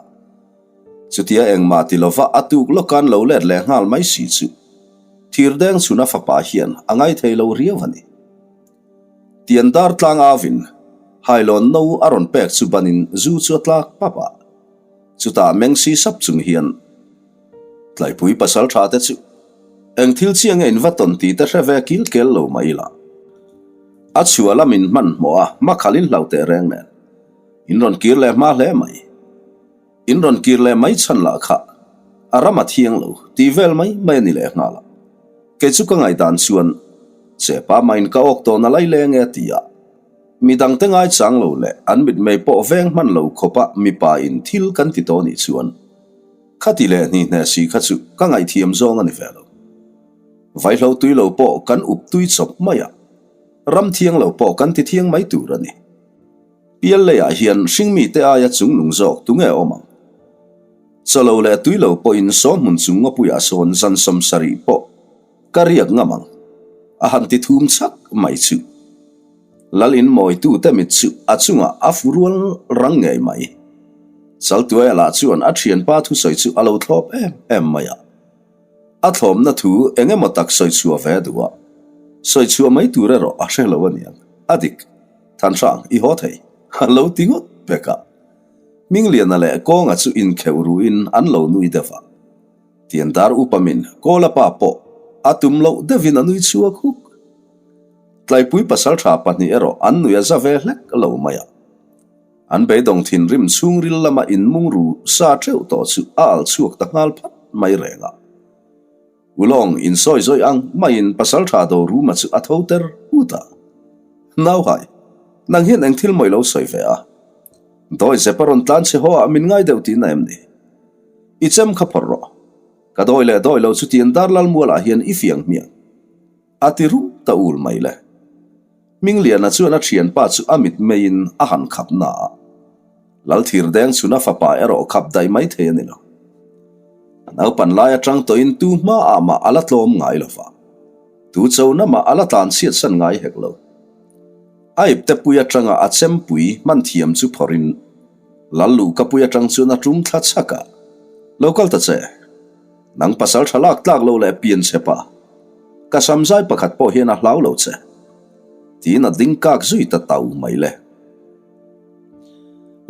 [SPEAKER 1] Chutia engmah ti lova a tuk lawkan lo let leh nghal mai si chu Thirdeng chhuna fapa hian a ngaithei lo riau a ni. Tiandar tlang avin Hailawn no a rawn pek chu banin zu chu a tlak pap a. Chutah meng si sap chung hian Tlaipui pasal tha te chu eng thil chiang nge in va tawn tih te hre ve kil kel lo mai ila. A chhuah lam in hmanhmawh a hmakhalh in hlau teh reng nen in rawn kir leh hma hle mai. In rawn kir leh mai chhan lah kha a ram a thiang lo tih vel mai mai a ni leh nghal a. Kei chu ka ngaihdan chuan chepa mah in ka awk tawh na lai leng e ti a. Midangte ngaichang lo leh an mitmei pawh veng hman lo khawpa mipa in thil kan ti tawh nih chuan khati leh hni hne si kha chu ka ngaihthiam zawng a ni ve lo. Vaihlo tui lo pawh kan up tui chawp mai a, ram thiang lo pawh kan ti thiang mai tur a ni. Pial leiah hian hringmite aia chungnung zawk tunge awm ang? Chawlo leh tuilo pawhin saw hmun chung ngawpuiah sawn zan 70 pawh ka riak ngam ang, a han ti thum chak mai chu. Lal in mawitute mit chu a chungah a fu rual rang ngei mai. Chaltuaia lah chuan a thianpa thusawi chu a lo thlawp em em mai a. A thlawmna thu eng emaw tak sawi chhuah ve duh a, sawi chhuah mai tur erawh a hre lo a niang. A dik. Thanhrang, i haw thei, a lo ti ngawt pek a. Hmingliana leh Kawnga chu inkheuh ruin an lo nui deuh a. Tiandar upamin Kawlapa pawh a tum loh deuhin a nui chhuak huk. Tlaipui pasaltha pahnih erawh an nui a za ve hlek lo mai a. An beidawng thinrim chhungril lama inmung ru sa teuh tawh chu a alh chhuak ta nghal phat mai reng a. Ulawng insawi zawih ang maiin pasaltha Doruma chu a tho ter ut a. Nauhai, nang hian eng thil mawi lo sawi ve a? Dawi zep a rawn tlan che haw ah min ngai deuh tihna em ni? I chem kha phawrh rawh. Ka dawi leh dawi lo chu tian Darlalmual ah hian i fiang hmiang. A ti rum ta ul mai le. Hmingliana chuan a thianpa chu a mit meiin a han khap na a. Lalthirdeng chhuna fapa erawh khap daih mai thei a ni lo. A naupan lai atang tawhin tu hmaah mah a la tlawm ngai lo va. Tu cho namah a la tlan chhiat san ngai hek lo. A iptepui atanga a chempui hman thiam chu phawrhin Lal luhkapui atang chuan a tum thla chhak a, Lo kal ta che. Nang pasal tha lak tlak lo leh pian che pa. Ka samzai pakhat pawh hian a hlau lo che. Tiin a ding kak zui ta tau mai le.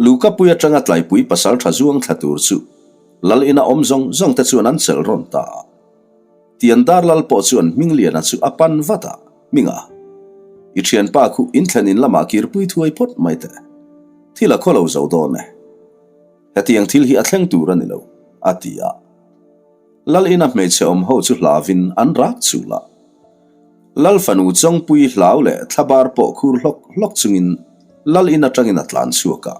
[SPEAKER 1] Luhkapui atanga tlaipui pasal tha zuang thla tur chu Lal ina awm zawng zawng te chuan an chelh rawn ta a. Tiandar Lal pawh chuan Hmingliana chu a pan vat a, Hminga, i thianpa khu inthlen in lamah kirpui thuai phawt mai teh. Thil a khaw lo zo dawn e. Hetiang thil hi a thleng tur a ni lo, a ti a. Lal ina hmeichhe awm ho chu hlauvin an rak chul a. Lal fanu Chawngpui hlau leh thlabar pawh khur hlawk hlawk chungin Lal in atangin a tlan chhuak a.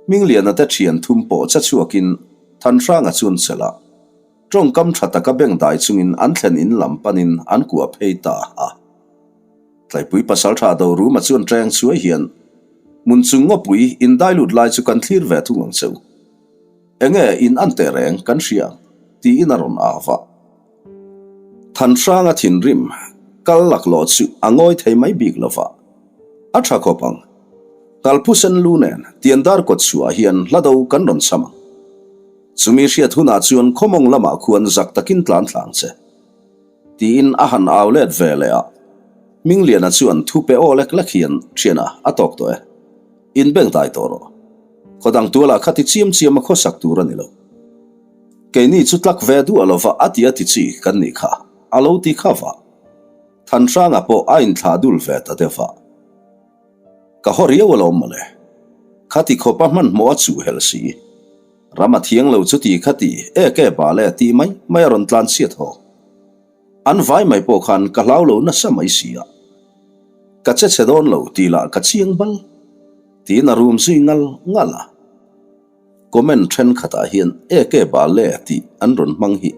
[SPEAKER 1] Hmingliana te thian thum pawh che chhuakin Thanhranga chuan chelh a. Tawngkam tha taka bengdai chungin an thlen in lam panin an kuah phei ta a. Tlaipui pasaltha Doruma chuan teng chuai hian hmun chung ngawpui indai lut lai chu kan thlir ve thung ang cheu. Enge in an teh reng kan hria ang tiin a rawn au va. Thanhranga thinrim kal laklawh chu a ngawi thei mai bik lo va, a tha khawp ang. Kalphusen lu nen Tiandar kawt chhuah hian hla do kan rawn cham ang. Chumi hriat hunah chuan khawmawng lamah khuan zak takin tlan thlang che. Tiin a han au let ve leh a. Hmingliana chuan thu pe aw lek lek hian Thiana a tawk tawh e. In beng dai tawh rawh. Khaw dang tualah kha ti chiam chiam a khawsak tur a ni lo. Keini chu tlak ve duah lova a ti a ti chi kan nih kha a lo ti kha va. Thanhranga pawh a inthlah dul ve ta deuh va. Ka haw riau alawm mawle. Khati khawpa hmanhmawh a chuh hel si. Ram a thiang lo chu ti kha ti ek e bal e tih mai mai a rawn tlan chhiat haw. An vai mai pawh khan ka hlau lo nasa mai si a. Ka che chhe dawn lo tih lah ka chiang bal. Tiin a rum zui ngal ngal a. Comment thenkhatah hian ek e bal e tih an rawn hmang hi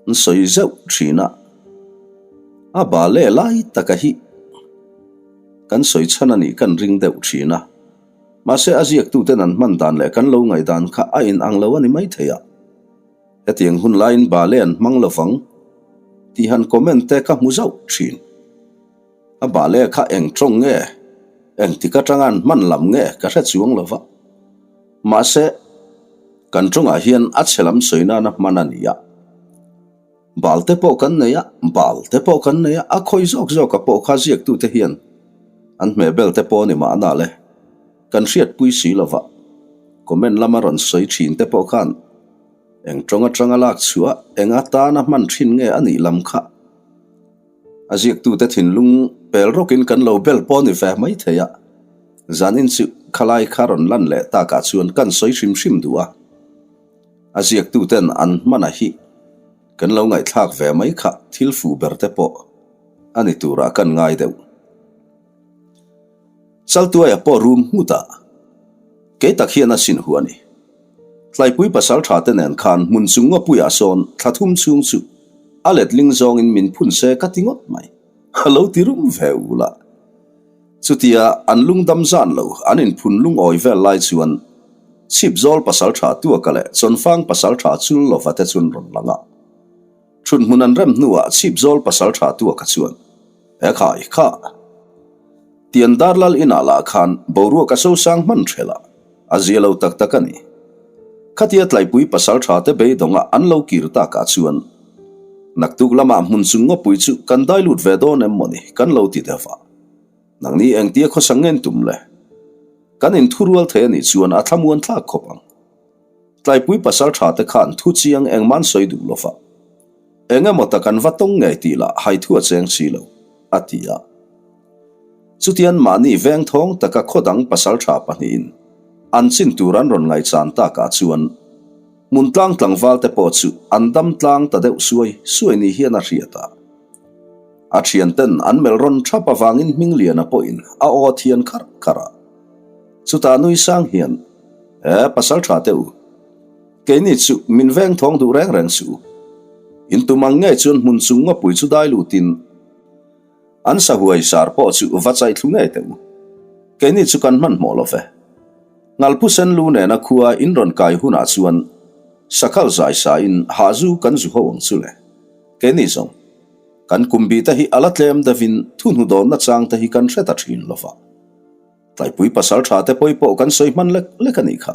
[SPEAKER 1] an sawi zeuh thin a. A bal e lai taka hi kan sawi chhan a nih kan ring deuh thin a. Mahse a ziaktuten an hman dan leh kan lo ngaihdan kha a inang lo a ni mai thei a. Hetiang hun laiin bale an hmang lovang tih han comment te ka hmu zauh thin. A bale kha eng tawng nge, eng tik atanga an hman lam nge ka hre chuang lova. Mahse kan tawngah hian a chhe lam sawi nana hman a ni a. Bal te pawh kan nei a, bal te pawh kan nei a, a khawi zawk zawka pawh kha ziaktute hian an hmehbel te pawh a ni mahna le, kan hriatpui si lova, comment lama rawn sawi thin te pawh khan eng tawng atanga lak chhuah eng atana hman thin nge a nih lam kha a ziaktute thinlung pel rawkin kan lo bel pawh a ni ve mai thei a, zanin chu khalai kha rawn lan leh takah chuan kan sawi hrim hrim duh a. A ziaktuten an hman a hi kan lo ngaihthlak ve mai kha thil fuh ber te pawh a ni turah kan ngai deuh. Chaltuaia pawh rum nghut a, kei tak hian a sin hu a ni. Tlaipui pasal tha te nen khan hmun chung ngapuiah sawn thla thum chhung chu a letling zawngin min phun se ka ti ngawt mai. A lo ti rum ve u la. Chutia an lungdam zan lo an inphun lungawi vel lai chuan Chhipzawl pasaltha Tuaka leh Chawnfang pasaltha Chullova te chun rawn lang a. Thunhmun an rem hnuah Chhipzawl pasaltha Tuaka chuan, He khai kha! Tiandar lal inah lah khan boruak a sosang hman ṭhelh a, a zia lo tak tak a ni. Khatia tlaipui pasaltha te beidawnga an lo kir takah chuan naktuk lamah hmun chung ngawpui chu kan dai lut ve dawn em mawni kan lo ti deuh a. Nangni engtia khawsa ngen tum le? Kan inthurual thei a nih chuan a thlamuan thlak khawp ang. Tlaipui pasaltha te khan thu chiang engmah an sawi duh lo va. Eng emaw tak an va tawng ngei tih lah haithu a cheng si lo, a ti a. Chutian mahni vengthawng taka khaw dang pasaltha pahnihin an chin tur an rawn ngaihchan takah chuan hmuntlang tlangval te pawh chu an dam tlang ta deuh suai suai ni hian a hriat a. A thianten an melh rawn thap avangin Hmingliana pawhin a aw thian kharh kharh a. Chutah nui sang hian, E, pasal tha teh u. Keini chu min veng thawng duh reng reng suh u. In tum ang ngei chuan hmun chung ngawpui chu dai lutin an sahuai sar pawh chu va chaih thlu ngei teh u. Keini chu kan hmanhmawh lo ve. Ngalphu sen lu nena khua in rawn kai hunah chuan sakhal zai sain hahzu kan zu ho ang chu le. Keini zawng. Kan kum bih te hi a la tlem deuhin thuhnu dawnna chang te hi kan hre ta thin lo va. Tlaipui pasal tha te pawi pawh kan sawi hman lek lek a nih kha.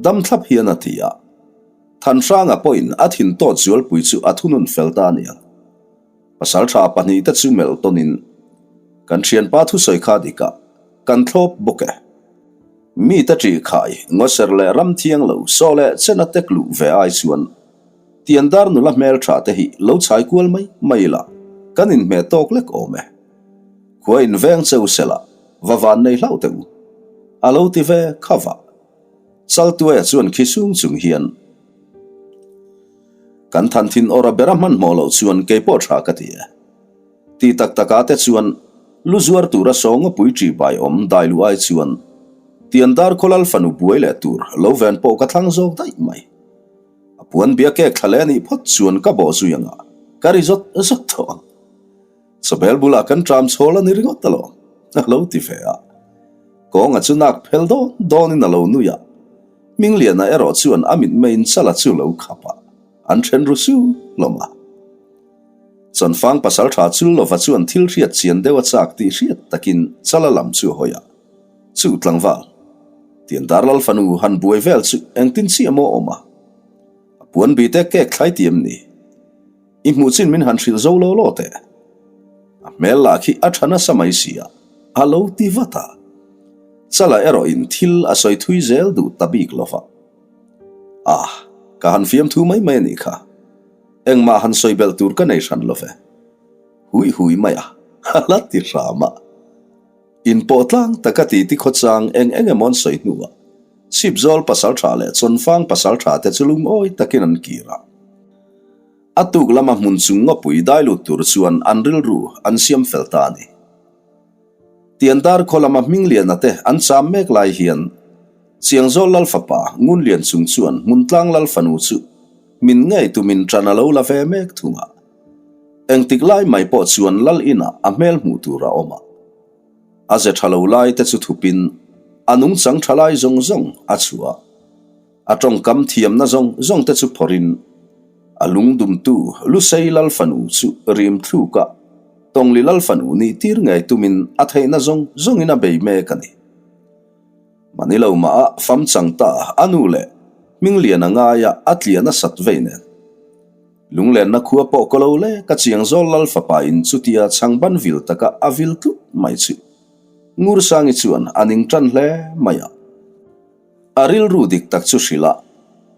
[SPEAKER 1] Dam thlap hian a ti a. Thanhranga pawhin a thin tawt zualpui chu a thunun fel ta a niang. Pasal tha pahnihte chu melh tawnin, Kan thianpa thusawi kha dik a, kan thlawp bawk e. Mite ṭih khai, ngawser leh ram thiang lo saw leh chena tek luh ve ai chuan Tiandar nula hmelṭha te hi lo chhai kual mai mai ila, kan inhmeh tawk lek awm e. Khua inveng cheu sela, va van nei hlauh teh u. A lo ti ve kha vah. Chaltuaia chuan khi sung chung hian, Kan than thin awra bera hmanhmawh loh chuan kei pawh tha ka ti e. Ti tak taka te chuan lu zuar tura sawngawpui ṭih bai awm dai luh ai chuan Tiandar khawlal fanu buai leh tur lo ven pawh ka thlang zawk daih mai. A puan bia kek thla leh anih phawt chuan ka bawh zui anga ka ri zawt zawt tawh ang. Chawbel bulah kan ṭam chhawl a ni ringawt alawm, a lo ti ve a. Kawnga chu nak phel dawn dawnin a lo nui a. Hmingliana erawh chuan a mitmeiin chala chu lo khap a, an then ru su hlawm a. Chawnfang pasalṭha chul lova chuan thil hriat chian deuh a chak tih hriat takin chala lam chu a hawi a, Chu tlangval, Tiandar Lal fanu han buai vel chu engtin chiah maw awm a? A puan bite kek thlai ti em ni? I hmuh chin min han hrilh zo lo law teh. A hmel lah khi a tha nasa mai si a, a lo ti vat a. Chala erawhin thil a sawi thui zel duh ta bik lo va. Ah, ka han fiam thu mai mai a nih kha. Engmah han sawi belh tur ka nei hran lo ve. Hui hui mai a, a la ti hram a. Inpawh tlang taka ti ti khawchang eng eng emaw an sawi hnuah Chhipzawl pasaltha leh Chawnfang pasaltha te chu lungawi takin an kir a. A tuk lama hmun chung ngawpui dai lut tur chuan an rilru an siam fel ta a ni. Tiandar khaw lama Hmingliana te an cham mek lai hian Chiangzawl Lal fapa Ngunlian chung chuan Hmuntlang Lal fanu chu min ngei tumin ṭan a lo la ve mek thung a. Engtik lai mai pawh chuan Lal inah a hmel hmuh tur a awm a. A ze ṭha lo lai te chu thupin a nungchang ṭha lai zawng zawng a chhuah a. A tawngkam thiamna zawng zawng te chu phawrhin a lungdumtu Lusei Lal fanu chu rim thluk a, Tawngli Lal fanu nih tir ngei tumin a theihna zawng zawngin a bei mek a ni. Mani lo mah a fam chang ta a nu leh Hminglian a ngaia a tliah nasat vei nen. Lunglenna khua pawh ka lo le ka Chiangzawl Lal fapa in chutia chhangban vil taka a vil tlut mai chu Ngursangi chuan a ning tan hle mai a. A rilru dik tak chu hrilh a,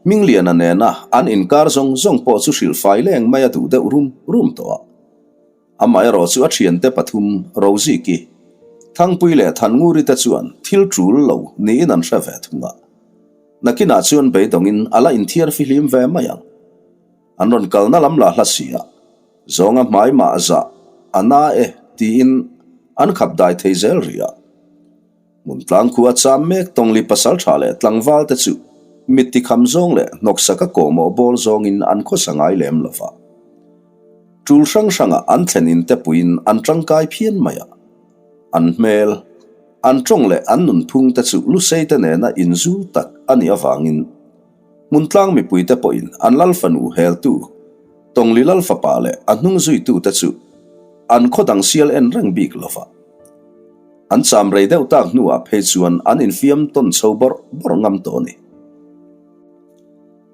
[SPEAKER 1] Hmingliana nena an inkar zawng zawng pawh chu hrilh fai leng mai a duh deuh rum rum tawh a. Amaherawh chu a thiante pathum Roziki, Thangpui leh Thannguri te chuan thil tul lo niin an hre ve thung a. Nakinah chuan beidawngin a la inthiar fihlim ve mai ang. An rawn kalna lam lah hla si a, zawnga hmai mah zah a na e tiin an khap dai thei zel rih a. Hmuntlang khua cham mek Tawngli pasaltha leh tlangval te chu mitti kham zawng leh hnawksaka kawhmawh bawl zawngin an khawsa ngai lem lo va. Tul hrang hrangah an thlen in te puiin an tangkai phian mai a. An hmel, an tawng leh an nunphung te chu lusei te nena inzul tak a nih avangin Hmuntlang mipuite pawhin an lal fanu heltu Tawngli lal fapa leh a hnung zuitute chu an khaw dang sial en reng bik lo va. An cham rei deuh tak hnuah phei chuan an infiam tawn chho bawrh bawrh ngam tawh a ni.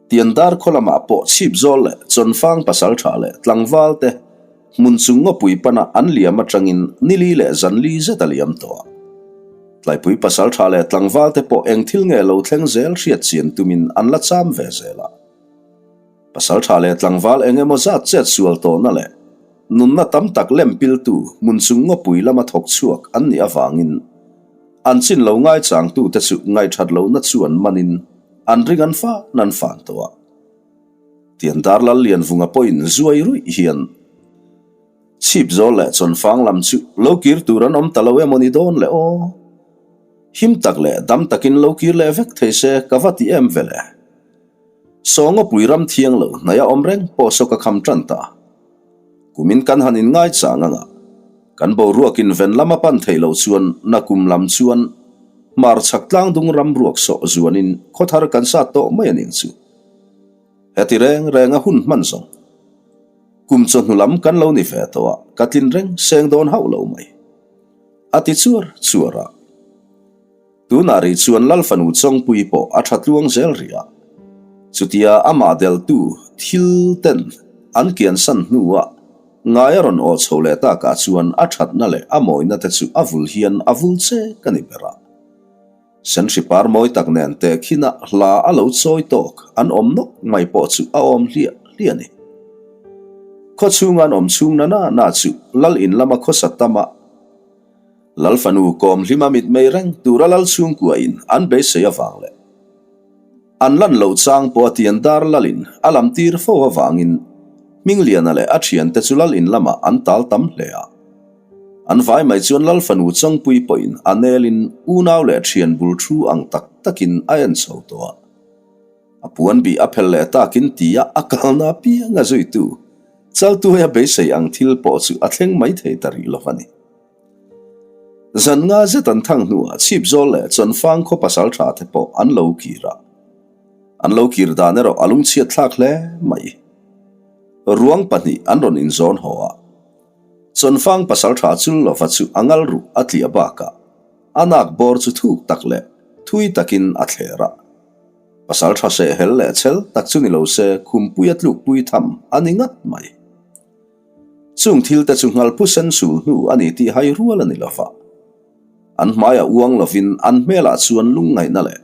[SPEAKER 1] Tiandar khaw lamah pawh Chhipzawl leh Chawnfang pasaltha leh tlangval te hmun chung ngawpui pana an liam atangin nili leh zanli zet a liam tawh a. Tlaipui pasaltha leh tlangval te pawh eng thil nge lo thleng zel hriat chian tumin an la cham ve zel a. Pasaltha leh tlangval eng emaw zat chet sual tawhna leh nunna tam tak lem piltu hmun chung ngawpui lama thawk chhuak an nih avangin an chin lo ngaichangtute chu ngaihthat lohna chuan manin an ring an fan an fan tawh a. Tiandar Lal Lianvunga pawhin zuai ruih hian Chhipzawl leh Chawnfang lam chu lo kir tur an awm ta lo emaw ni dawn le aw. Him tak leh dam takin lo kir leh vek thei se ka va ti em ve le. Sawngawpui ram thiang lo hnaih a awm reng pawh saw ka kham tan ta. Kumin kan han inngai chang anga kan boruakin ven lam a pan theih loh chuan nakum lam chuan hmar chhak tlang dung ram ruak sawh zuanin khawthar kan sat tawh mai a ning chu. Heti reng reng a hun hman zawng. Kum chawhnu lam kan lo ni ve tawh a, ka tlin reng seng dawn hauh lo mai. A ti chuar chuar a. Tunah rih chuan Lal fanu Chawngpui pawh a tha tluang zel rih a. Chutia amah deltu thil ten an kiansan hnuah ngai a rawn awh chho leh takah chuan a thatna leh a mawina te chu a vul hian a vul che ka ni ber a. Senhri par mawi tak nen tehkhina hla a lo chawi tawk an awm nawk mai pawh chu a awm hliah hliah a ni. Khaw chhunga an awm chhung na na na chu Lal in lama khawsa tama Lal fanu kawm hlima mitmei reng tura Lal chhungkua in an beisei avang leh an lan loh chang pawh a tian dar Lal in a lam tir fo avangin Hmingliana leh a thiante chu Lal in lamah an tal tam hle a. An vai mai chuan Lal fanu Changpui pawhin a nelin unau leh thian bul thu ang tak takin a en chho tawh a. A puan bih a phel leh takin tia a kalna apiang a zuitu Chaltuaia beisei ang thil pawh chu a thleng mai thei ta rih lo a ni. Zan nga zet an thang hnuah Chhipzawl leh Chawnfang khaw pasal tha te pawh an lo kir a. An lo kir dan erawh a lungchhiat thlak hle mai. Ruang pahnih an rawn inzawn haw a. Chawnfang pasal tha chul lova chu a ngal ruh a tliah bakah a nak bawr chu thuk tak leh thui takin a thler a. Pasal tha seh hel leh chhel tak chu ni lo se khumpui a tlukpui tham a ni ngat mai. Chung thil te chu ngalphu sen sul hnu a ni tih hai rual a ni lova. An hmaiah uang lovin an hmelah chuan lungngaihna leh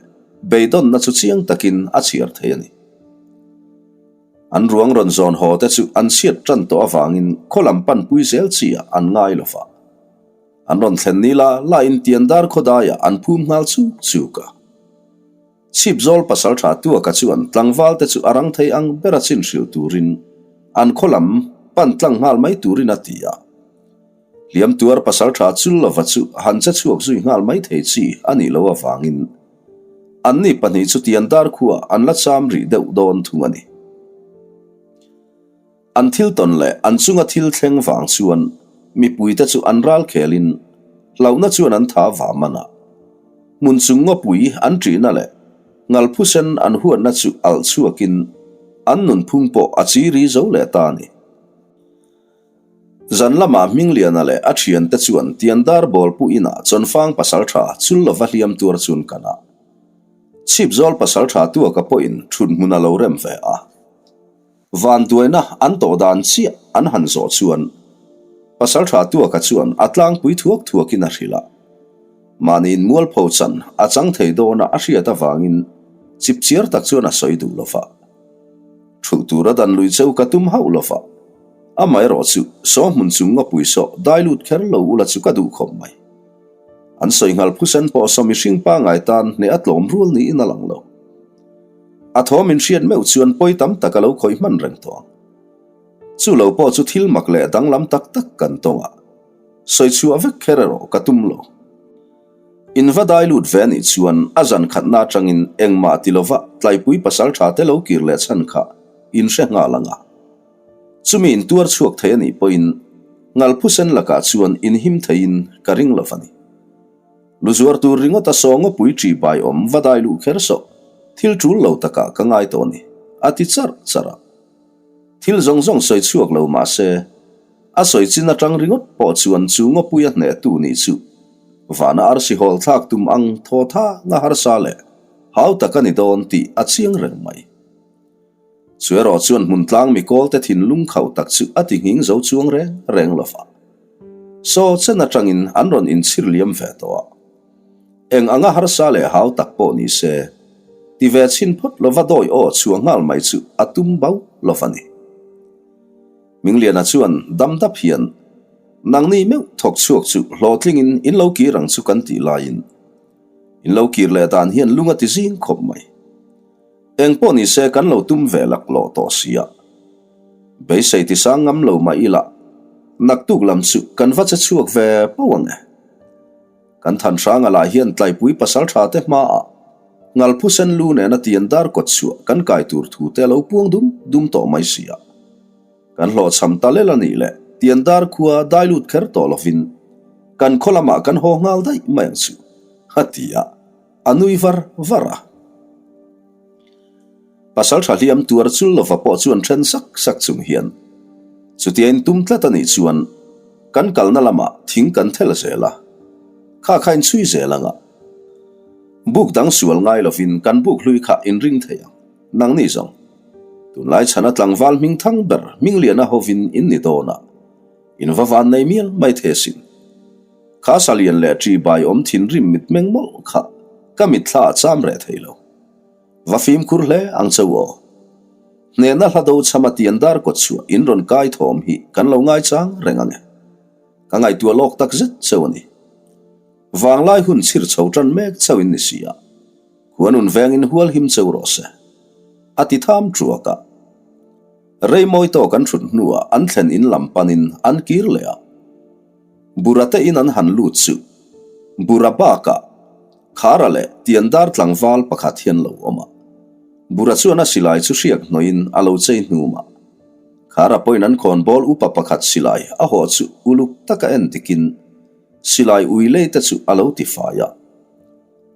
[SPEAKER 1] beidawnna chu chiang takin a chhiar thei a ni. An ruang rawn zawn haw te chu an chhiat tan tawh avangin khaw lam panpui zel chi ah an ngai lo va. An rawn thlen ni la la in Tiandar khawdaiah an phum nghal chuk chuk a. Chhipzawl pasaltha Tuaka chuan tlangval te chu a rang thei ang bera chin hrilh turin an khaw lam pan tlang nghal mai turin a ti a. Hliam tuar pasaltha chul lova chu han che chhuak zui nghal mai thei chi a nih loh avangin Anni pahnih chu Tiandar khuah an la cham rih deuh dawn thung a ni. An thil tawn leh an chunga thil thleng vang chuan mipuite chu an ral khelin hlauhna chuan an tha va man a. Hmun chung ngawpui an ṭihna leh ngalphusen an huatna chu alh chhuakin an nunphung pawh a chiri zo leh ta a ni. Zan lamah Hmingliana leh a thiante chuan Tiandar bawlpu inah Chawnfang pasaltha chul lova hliam tuar chun kan a. Chhipzawl pasaltha Tuaka pawhin thut hmun a lo rem ve a. Vanduaina an tawh dan chiah an han zawh chuan pasaltha Tuaka chuan a tlangpui thuak thuakin a hrilh a. Mahniin mualpho chan a chang thei dawna a hriat avangin chipchiar tak chuan a sawi duh lova. Thulh tura dan lui cheu ka tum hauh lova. Amaherawh chu, saw hmun chung ngawpui saw dai lut kher lo ula chu ka duh khawp mai. An sawi nghal phusen pawh saw mihring pangai tan hneh a tlawm rual niin a lang lo. A thaw min hriat meuh chuan pawi tam tak a lo khawih hman reng tawh ang. Chu lo pawh chu thil mak leh danglam tak tak kan tawng a, sawi chhuah vek kher erawh ka tum lo. In va dai lut ve anih chuan a zan khatna atangin engmah ti lova tlaipui pasal tha te lo kir leh chhan kha in hre nghal ang a. Chumi in tuar chhuak thei anih pawhin ngalphusen lakah chuan in him theiin ka ring lo a ni. Lu zuar tur ringawt a saw ngawpui ṭih bai awm va dai luh kher sawh thil ṭul lo takah ka ngai tawh a ni, a ti charh charh a. Thil zawng zawng sawi chhuak lo mah se, a sawi chin atang ringawt pawh chuan chu ngawpui a hnehtu nih chu vana arsi hawl thlak tum ang thaw thang a harsa leh hau tak a ni dawn tih a chiang reng mai. Chu erawh chuan hmun tlang mi kawlte thinlung khauh tak chu a ti nghing zo chuang reng reng lo va. Saw chen atangin an rawn inchhir liam ve tawh a. Eng anga harsa leh hau tak pawh ni se, ti ve chhin phawt lova dawi aw chhuah nghal mai chu a tum bau lo va ni. Mingliana chuan dam dap hian, Nangni meuh thawk chhuak chu hlawhtlingin in lo kir ang chu kan tih laiin, in lo kir leh dan hian lung a ti zing khawp mai. Eng pawh ni se kan lo tum ve laklawh tawh sia. Beisei ti sang ngam lo mah ila, naktuk lam chu kan va che chhuak ve pauh ang e. Kan than hranga lah hian tlaipui pasal tha te hmaah ngalphu sen lu nena tian dar kawt chhuah kan kai tur thu te a lo puang dum dum tawh mai si a. Kan hlawhchham ta lel a nih leh tian dar khua dai lut kher tawh lovin kan khaw lamah kan haw nghal daih mai ang chu, a ti a, a nui var var a. Pasal tha hliam tuar chul lova pawh chuan then sak sak chung hian. Chutia in tum tlat a nih chuan kan kalna lamah thing kan thel zel a, kha kha in chhui zel ang a. Buk dang sual ngai lovin kan buk hlui kha in ring thei ang. Nangni zawng, tunlai chhana tlangval hming thang ber Hmingliana hovin in ni dawn a, in va van nei mial mai the sin. Kha salian leh ṭi bai awm thinrim mitmeng mawlh kha ka mitthla a cham reh thei lo. Va fimkhur hle ang che u aw. Hnehna hla do chhama tian dar kawt chhuah in rawn kai thawm hi kan lo ngaichang reng ang e. Ka ngaihtuah lawk tak zet cheu a ni. Vanglai hun chhir chho tan mek cheu in ni si a, khuanun vengin hual him cheu rawh se. A ti tham ṭuak a. Rei mawi tawk an ṭhut hnuah an thlen in lam panin an kir leh a. Bura te in an han lut chu Bura bakah Khara leh Tiandar tlangval pakhat hian lo awm a. Bura chuan a silai chu hriak hnawhin a lo chei hnum a. Khara pawhin an khawnbawl upa pakhat silai a haw chu uluk taka en dikin silai ui lei te chu a lo ti fai a.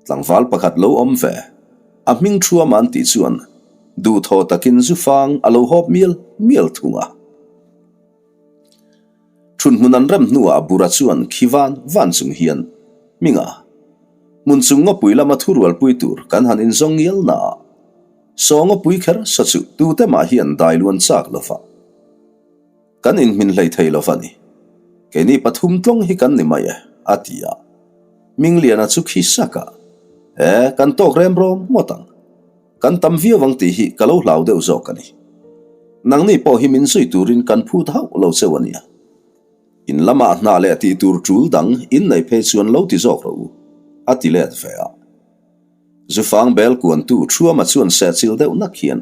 [SPEAKER 1] Tlangval pakhat lo awm ve, a hming thuam an tih chuan duhthaw takin zufang a lo hawp mial mial thung a. Thunhmun an rem hnuah Bura chuan khi van van chung hian, Hminga, hmun chung ngawpui lama thurualpui tur kan han inzawng ngial na a, saw ngawpui kher sa chu tute mah hian dai luan chak lo va, kan inhmin hlei thei lo va ni. Keini pathum tlawng hi kan ni mai e, a ti a. Hmingliana chu khi sak a, E, kan tawk rem rawm ngawt ang. Kan tam viau ang tih hi ka lo hlau deuh zawk a ni. Nangni pawh hi min zui turin kan phut hauh lo cheu a nia. In lamah hna leh tih tur tul dang in nei phei chuan lo ti zawk rawh u, a ti let ve a. Zufang bel kuantu Thuama chuan sehchilh deuh nak hian,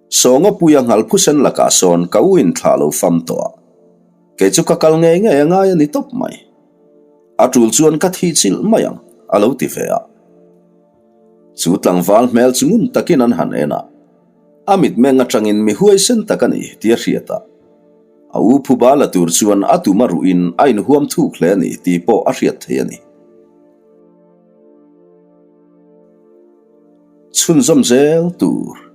[SPEAKER 1] Sawngapuia nghal phusen lakah sawn ka u in thlah lo fam tawh a, kei chu ka kal ngei ngei a ngai a ni tawp mai. A tul chuan ka thih chilh mai ang, a lo ti ve a. Chu tlangval hmel chu ngun takin an han en a, a mitmeng atangin mi huaisen tak a ni tih a hriat a. A u phuba la tur chuan a tum a ruhin a inhuam thuk hle a ni tih pawh a hriat thei a ni. Chhunzawm zel tur.